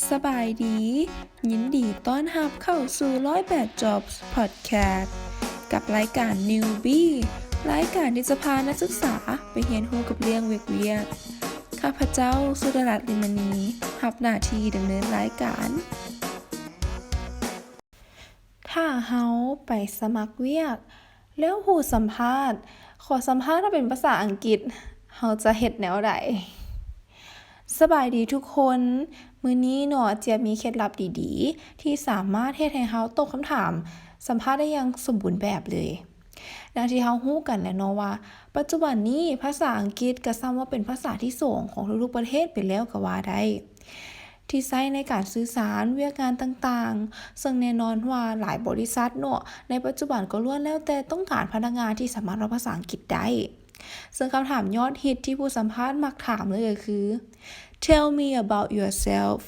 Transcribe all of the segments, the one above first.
ສະບາຍດີ, ຍິນດີຕ້ອນຮັບເຂົ້າສູ່ ໜຶ່ງຮ້ອຍແປດ Jobs Podcast ກັບລາຍການ Newbie ລາຍການທີ່ຈະພານັກສຶກສາໄປຮຽນຮູ້ກັບເລື່ອງວຽກໆ. ຂ້າພະເຈົ້າ ສຸດາລັດ ລິມມະນີ ຮັບໜ້າທີ່ດຳເນີນລາຍການ. ຖ້າເຮົາໄປສະໝັກວຽກ ແລ້ວຜູ້ສຳພາດຂໍສຳພາດມາເປັນພາສາອັງກິດ, ເຮົາຈະເຮັດແນວໃດ? ສະບາຍດີທຸກຄົນ, ມື້ນີ້ເນາະ ຈຽບມີເຄັດລັບດີໆ ທີ່ສາມາດເຮັດໃຫ້ເຮົາຕອບຄຳຖາມສຳພາດໄດ້ຢ່າງສົມບູນແບບເລີຍ. ດັ່ງທີ່ເຮົາຮູ້ກັນແລ້ວເນາະວ່າ ປັດຈຸບັນນີ້ພາສາອັງກິດກໍສ່ຳວ່າເປັນພາສາທີສອງຂອງທຸກໆປະເທດໄປແລ້ວກໍວ່າໄດ້ ທີ່ໃຊ້ໃນການສື່ສານ, ວຽກງານຕ່າງໆ, ເຊິ່ງແນ່ນອນວ່າຫຼາຍບໍລິສັດເນາະ ໃນປັດຈຸບັນກໍລ້ວນແລ້ວແຕ່ຕ້ອງການພະນັກງານທີ່ສາມາດເວົ້າພາສາອັງກິດໄດ້. ເຊິ່ງຄຳຖາມຍອດຮິດທີ່ຜູ້ສຳພາດມັກຖາມເລີຍກໍຄື Tell me about yourself.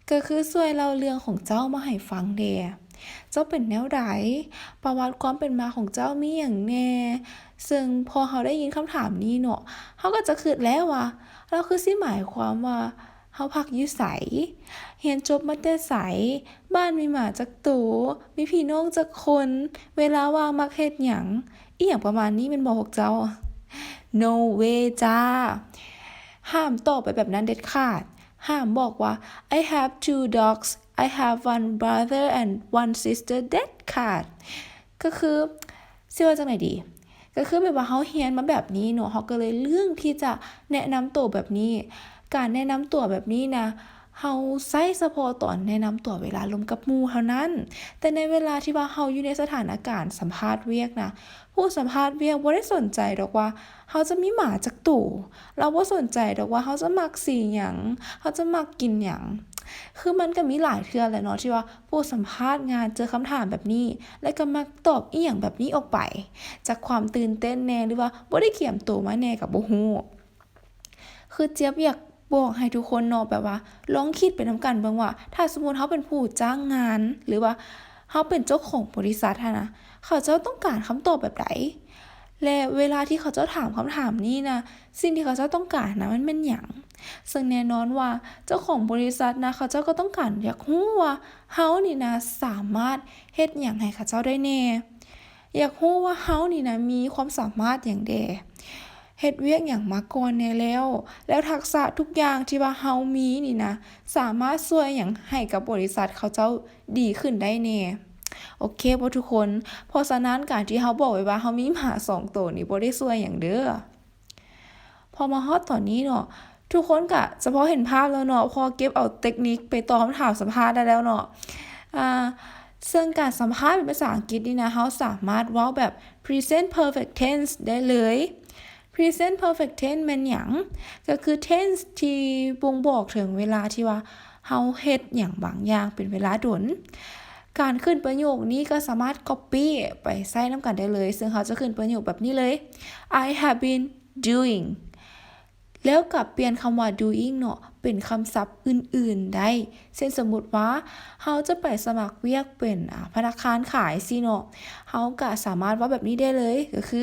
ກໍຄືຊ່ວຍເລົ່າເລື່ອງຂອງເຈົ້າມາໃຫ້ຟັງແດ່. ເຈົ້າເປັນແນວໃດ? ປະຫວັດຄວາມເປັນມາຂອງເຈົ້າມີຫຍັງແດ່? ເຊິ່ງພໍເຮົາໄດ້ຍິນຄຳຖາມນີ້ເນາະ, ເຮົາກໍຈະຄິດແລ້ວວ່າ ລາວຄືຊິໝາຍຄວາມວ່າເຮົາພັກຢູ່ໃສ? ຮຽນຈົບມາແຕ່ໃສ? ບ້ານມີໝາຈັກໂຕ? ມີພີ່ນ້ອງຈັກຄົນ? ເວລາວ່າງມັກເຮັດຫຍັງ? ອີ່ຫຍັງປະມານນີ້ແມ່ນບໍ່ພວກເຈົ້າ? No way ຈ້າ. ຫ້າມຕອບໄປແບບນັ້ນເດັດຂາດ. ຫ້າມບອກວ່າ I have two dogs, I have one brother and one sister ເດັດຂາດ. ກໍຄື ຊິວ່າຈັ່ງໃດດີ? ກໍຄືແບບວ່າເຮົາຮຽນມາແບບນີ້ເນາະ, ເຮົາກໍເລີຍເລືອກທີ່ຈະແນະນຳໂຕແບບນີ້. ການແນະນຳຕົວແບບນີ້ນະ ເຮົາໃຊ້ສະເພາະຕອນແນະນຳຕົວເວລາລົມກັບໝູ່ເທົ່ານັ້ນ. ແຕ່ໃນເວລາທີ່ວ່າເຮົາຢູ່ໃນສະຖານະການສຳພາດວຽກນະ, ຜູ້ສຳພາດວຽກບໍ່ໄດ້ສົນໃຈດອກວ່າເຮົາຈະມີໝາຈັກໂຕ, ລາວບໍ່ສົນໃຈດອກວ່າເຮົາຈະມັກສີຫຍັງ, ເຮົາຈະມັກກິນຫຍັງ. ຄືມັນກໍມີຫຼາຍເທື່ອແຫຼະເນາະ ທີ່ວ່າຜູ້ສຳພາດງານເຈີຄຳຖາມແບບນີ້ ແລະກໍມັກຕອບອີ່ຫຍັງແບບນີ້ອອກໄປ ຈາກຄວາມຕື່ນເຕັ້ນແດ່ ຫຼືວ່າບໍ່ໄດ້ກຽມໂຕມາແດ່ກໍບໍ່ຮູ້. ຄືຈຽບຢາກບອກໃຫ້ທຸກຄົນເນາະ ແບບວ່າລອງຄິດໄປນຳກັນເບິ່ງວ່າ ຖ້າສົມມຸດເຮົາເປັນຜູ້ຈ້າງງານ ຫຼືວ່າເຮົາເປັນເຈົ້າຂອງບໍລິສັດຫັ້ນນະ, ເຂົາເຈົ້າຕ້ອງການຄຳຕອບແບບໃດ? ແລະເວລາທີ່ເຂົາເຈົ້າຖາມຄຳຖາມນີ້ນະ, ສິ່ງທີ່ເຂົາເຈົ້າຕ້ອງການນະ ມັນແມ່ນຫຍັງ? ເຊິ່ງແນ່ນອນວ່າເຈົ້າຂອງບໍລິສັດນະ, ເຂົາເຈົ້າກໍຕ້ອງການຢາກຮູ້ວ່າເຮົານີ້ນະ ສາມາດເຮັດຫຍັງໃຫ້ເຂົາເຈົ້າໄດ້ແດ່. ຢາກຮູ້ວ່າເຮົານີ້ນະ ມີຄວາມສາມາດຫຍັງແດ່, ເຮັດວຽກຫຍັງມາກ່ອນແດ່ແລ້ວ, ແລ້ວທັກສະທຸກຢ່າງທີ່ວ່າເຮົາມີນີ້ນະ ສາມາດຊ່ວຍຫຍັງໃຫ້ກັບບໍລິສັດເຂົາເຈົ້າດີຂຶ້ນໄດ້ແດ່. ໂອເຄບໍ່ທຸກຄົນ? ເພາະສະນັ້ນ ການທີ່ເຮົາບອກໄວ້ວ່າເຮົາມີໝາສອງໂຕນີ້ ບໍ່ໄດ້ຊ່ວຍຫຍັງເດີ້. ພໍມາຮອດຕອນນີ້ເນາະ, ທຸກຄົນກະຈະພໍເຫັນພາບແລ້ວເນາະ, ພໍເກັບເອົາເຕັກນິກໄປຕອບຄຳຖາມສຳພາດໄດ້ແລ້ວເນາະ. ອາ ເຊິ່ງການສຳພາດເປັນພາສາອັງກິດນີ້ນະ, ເຮົາສາມາດເວົ້າແບບ present perfect tense ໄດ້ເລີຍ. Present perfect tense ແມ່ນຫຍັງ? ກໍຄື tense ທີ່ບົ່ງບອກເຖິງເວລາທີ່ວ່າເຮົາເຮັດຫຍັງບາງຢ່າງເປັນເວລາດົນ. ການຂຶ້ນປະໂຫຍກນີ້ກໍສາມາດ copy ໄປໃຊ້ນຳກັນໄດ້ເລີຍ, ເຊິ່ງເຮົາຈະຂຶ້ນປະໂຫຍກແບບນີ້ເລີຍ, I have been doing ແລ້ວກໍປ່ຽນຄຳວ່າ doing ເນາະ ເປັນຄຳສັບອື່ນໆໄດ້. ເຊັ່ນ ສົມມຸດວ່າເຮົາຈະໄປສະໝັກວຽກເປັນ ອາ ພະນັກງານຂາຍຊີ້ເນາະ, ເຮົາກໍສາມາດເວົ້າແບບນີ້ໄດ້ເລີຍ, ກໍຄື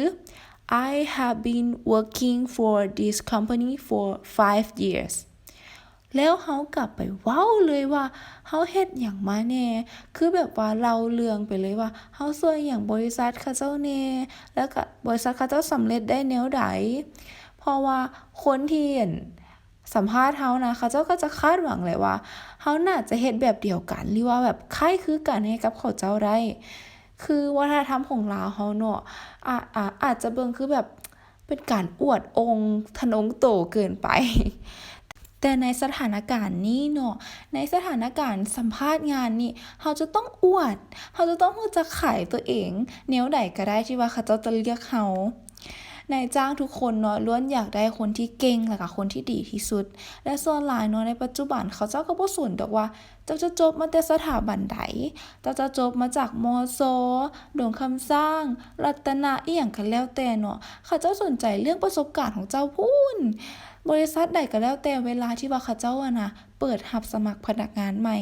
I have been working for this company for five years. ແລ້ວເຮົາກໍໄປເວົ້າເລີຍວ່າເຮົາເຮັດຫຍັງມາແດ່, ຄືແບບວ່າເລົ່າເລື່ອງໄປເລີຍວ່າເຮົາຊ່ວຍຫຍັງບໍລິສັດເຂົາເຈົ້າແດ່ ແລ້ວກໍບໍລິສັດເຂົາເຈົ້າສຳເລັດໄດ້ແນວໃດ. ເພາະວ່າຄົນທີ່ ອັນ ສຳພາດເຮົານະ, ເຂົາເຈົ້າກໍຈະຄາດຫວັງແຫຼະວ່າເຮົາໜ້າຈະເຮັດແບບດຽວກັນ ຫຼືວ່າແບບຄ້າຍຄືກັນໃຫ້ກັບເຂົາເຈົ້າໄດ້. ຄືວັດທະນະທຳຂອງລາວເຮົາເນາະ ອາ ອາ ອາດຈະເບິ່ງຄືແບບ ເປັນການອວດອົ່ງທະນົງໂຕເກີນໄປ. ແຕ່ໃນສະຖານະການນີ້ເນາະ, ໃນສະຖານະການສຳພາດງານນີ້, ເຮົາຈະຕ້ອງອວດ, ເຮົາຈະຕ້ອງຮູ້ຈັກຂາຍຕົວເອງແນວໃດກໍໄດ້ທີ່ວ່າເຂົາເຈົ້າຈະເລືອກເຮົາ. ນາຍຈ້າງທຸກຄົນເນາະ ລ້ວນຢາກໄດ້ຄົນທີ່ເກັ່ງ ແລະກະຄົນທີ່ດີທີ່ສຸດ. ແລະສ່ວນຫຼາຍເນາະ ໃນປັດຈຸບັນເຂົາເຈົ້າກໍບໍ່ສົນດອກວ່າ ເຈົ້າຈະຈົບມາແຕ່ສະຖາບັນໃດ, ເຈົ້າຈະຈົບມາຈາກ ມຊ, ດົງຄຳສ້າງ, ລັດຕະນະ ອີ່ຫຍັງກໍແລ້ວແຕ່ເນາະ, ເຂົາເຈົ້າສົນໃຈເລື່ອງປະສົບການຂອງເຈົ້າພຸ້ນ. ບໍລິສັດໃດກໍແລ້ວແຕ່ ເວລາທີ່ວ່າເຂົາເຈົ້າຫັ້ນນະ ເປີດຮັບສະໝັກພະນັກງານໃໝ່,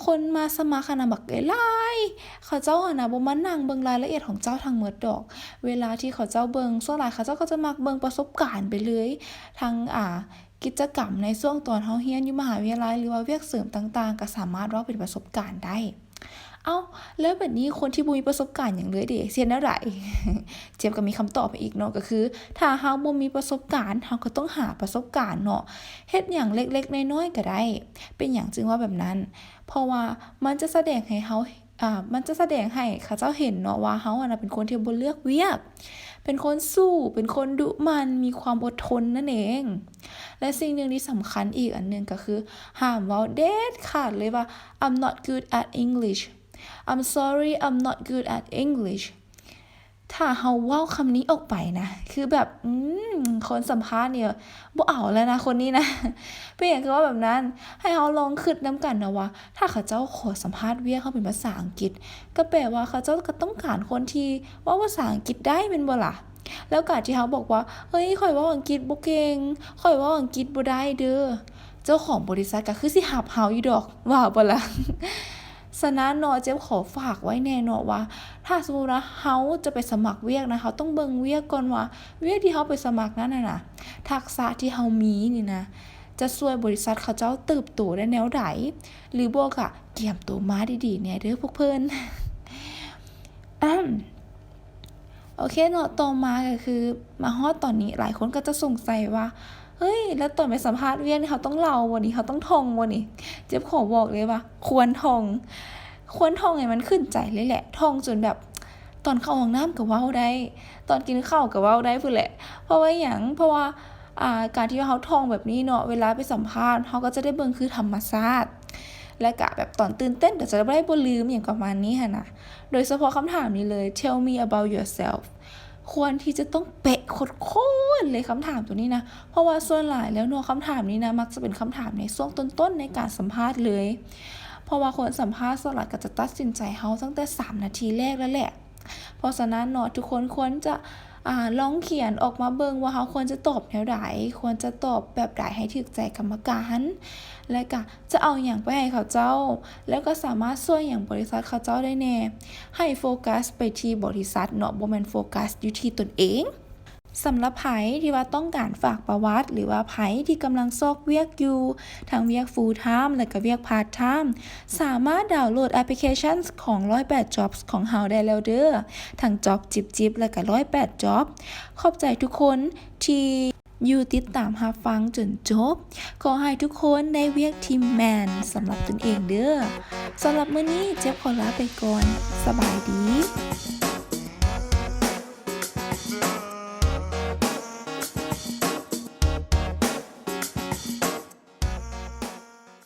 ຄົນມາສະໝັກຫັ້ນນະບັກຫຼາຍໆ, ເຂົາເຈົ້າຫັ້ນນະບໍ່ມານັ່ງເບິ່ງລາຍລະອຽດຂອງເຈົ້າທັງໝົດດອກ. ເວລາທີ່ເຂົາເຈົ້າເບິ່ງ, ສ່ວນຫຼາຍເຂົາເຈົ້າກໍຈະມັກເບິ່ງປະສົບການໄປເລີຍ, ທັງ ອາ ກິດຈະກຳໃນຊ່ວງຕອນເຮົາຮຽນຢູ່ມະຫາວິທະຍາໄລ ຫຼືວ່າວຽກເສີມຕ່າງໆ ກໍສາມາດເວົ້າເປັນປະສົບການໄດ້. ເອົ້າ ແລ້ວແບບນີ້ຄົນທີ່ບໍ່ມີປະສົບການຫຍັງເລີຍເດ ຊິເຮັດແນວໃດ? ເຈັບກໍມີຄຳຕອບໃຫ້ອີກເນາະ ກໍຄືຖ້າເຮົາບໍ່ມີປະສົບການ ເຮົາກໍຕ້ອງຫາປະສົບການເນາະ. ເຮັດຫຍັງເລັກໆນ້ອຍໆກໍໄດ້. ເປັນຫຍັງຈຶ່ງວ່າແບບນັ້ນ? ເພາະວ່າມັນຈະສະແດງໃຫ້ເຮົາ ອ່າ ມັນຈະສະແດງໃຫ້ເຂົາເຈົ້າເຫັນເນາະວ່າເຮົາຫັ້ນນະເປັນຄົນທີ່ບໍ່ເລືອກວຽກ, ເປັນຄົນສູ້, ເປັນຄົນດຸໝັ່ນ, ມີຄວາມອົດທົນນັ້ນເອງ. ແລະ ສິ່ງໜຶ່ງທີ່ສຳຄັນອີກອັນໜຶ່ງກໍຄື ຫ້າມເວົ້າເດັດຂາດເລີຍວ່າ I'm not good at English. I'm sorry, I'm not good at English. ຖ້າເຮົາເວົ້າຄຳນີ້ອອກໄປນະ ຄືແບບ ອືມ ຄົນສຳພາດນີ້ບໍ່ເອົາແລ້ວນະ ຄົນນີ້ນະ. ເປັນຫຍັງຄືເວົ້າແບບນັ້ນ? ໃຫ້ເຮົາລອງຄິດນຳກັນນະວ່າ ຖ້າເຂົາເຈົ້າຂໍສຳພາດວຽກເຮົາເປັນພາສາອັງກິດ ກໍແປວ່າເຂົາເຈົ້າກໍຕ້ອງການຄົນທີ່ເວົ້າພາສາອັງກິດໄດ້ແມ່ນບໍ່ລະ? ແລ້ວການທີ່ເຮົາບອກວ່າ ເອີຍ ຂ້ອຍເວົ້າອັງກິດບໍ່ເກັ່ງ, ຂ້ອຍເວົ້າອັງກິດບໍ່ໄດ້ເດີ, ເຈົ້າຂອງບໍລິສັດກໍຄືຊິຮັບເຮົາຢູ່ດອກ ວ່າບໍ່ລະ? ສະນັ້ນເນາະ ເຈັບຂໍຝາກໄວ້ແດ່ເນາະວ່າ ຖ້າສົມມຸດວ່າເຮົາຈະໄປສະໝັກວຽກນະ ເຮົາຕ້ອງເບິ່ງວຽກກ່ອນວ່າ ວຽກທີ່ເຮົາໄປສະໝັກນັ້ນນະ ທັກສະທີ່ເຮົາມີນີ້ນະ ຈະຊ່ວຍບໍລິສັດເຂົາເຈົ້າເຕີບໂຕໄດ້ແນວໃດ ຫຼືບໍ່ກະກຽມໂຕມາດີໆແດ່ເດີພວກເພິ່ນ. ອາ ໂອເຄເນາະ ຕໍ່ມາກໍຄືມາຮອດຕອນນີ້ ຫຼາຍຄົນກໍຈະສົງໄສວ່າ ເຮີ້ຍ ແລ້ວຕອນໄປສຳພາດວຽກນີ້ ເຮົາຕ້ອງເລົ່າບໍ່ນີ້ ເຮົາຕ້ອງທ່ອງບໍ່ນີ້? ເຈັບຂໍບອກເລີຍວ່າຄວນທ່ອງ ຄວນທ່ອງໃຫ້ມັນຂຶ້ນໃຈເລີຍແຫຼະ ທ່ອງຈົນແບບ ຕອນເຂົ້າຫ້ອງນ້ຳກໍເວົ້າໄດ້ ຕອນກິນເຂົ້າກໍເວົ້າໄດ້ພຸ້ນແຫຼະ. ເພາະວ່າຫຍັງ? ເພາະວ່າ ອ່າ ການທີ່ວ່າເຮົາທ່ອງແບບນີ້ເນາະ ເວລາໄປສຳພາດ ເຮົາກໍຈະໄດ້ເບິ່ງຄືທຳມະຊາດ ແລະກະແບບຕອນຕື່ນເຕັ້ນກໍຈະໄດ້ບໍ່ລືມ ຫຍັງປະມານນີ້ຫັ້ນນະ. ໂດຍສະເພາະຄຳຖາມນີ້ເລີຍ Tell me about yourself ຄວນທີ່ຈະຕ້ອງເປະໂຄດໆເລີຍຄຳຖາມໂຕນີ້ນະ ເພາະວ່າສ່ວນຫຼາຍແລ້ວເນາະ ຄຳຖາມນີ້ນະ ມັກຈະເປັນຄຳຖາມໃນຊ່ວງຕົ້ນໆໃນການສຳພາດເລີຍ ເພາະວ່າຄົນສຳພາດສ່ວນຫຼາຍກໍຈະຕັດສິນໃຈເຮົາຕັ້ງແຕ່ສາມນາທີແລກແລ້ວແຫຼະ. ເພາະສະນັ້ນເນາະ ທຸກຄົນຄວນຈະ ອາ ລອງຂຽນອອກມາເບິ່ງວ່າເຮົາຄວນຈະຕອບແນວໃດ ຄວນຈະຕອບແບບໃດໃຫ້ຖືກໃຈກຳມະການ ແລະກະຈະເອົາຫຍັງໄປໃຫ້ເຂົາເຈົ້າ ແລ້ວກໍສາມາດຊ່ວຍຫຍັງບໍລິສັດເຂົາເຈົ້າໄດ້ແດ່. ໃຫ້ໂຟກັສໄປທີ່ບໍລິສັດເນາະ ບໍ່ແມ່ນໂຟກັສຢູ່ທີ່ຕົນເອງ. ສຳລັບໃຜທີ່ວ່າຕ້ອງການຝາກປະຫວັດ ຫຼືວ່າໃຜທີ່ກຳລັງຊອກວຽກຢູ່ ທັງວຽກ full time ແລະກະວຽກ part time ສາມາດດາວໂຫຼດແອັບພລິເຄຊັນຂອງຮ້ອຍແປດ Jobs ຂອງເຮົາໄດ້ແລ້ວເດີ ທັງ Job ຈິບໆ ແລະກະຮ້ອຍແປດ Job. ຂອບໃຈທຸກຄົນທີ່ຢູ່ຕິດຕາມຮັບຟັງຈົນຈົບ. ຂໍໃຫ້ທຸກຄົນໄດ້ວຽກທີ່ແມ່ນສຳລັບຕົນເອງເດີ. ສຳລັບມື້ນີ້ ເຈັບຂໍລາໄປກ່ອນ. ສະບາຍດີ.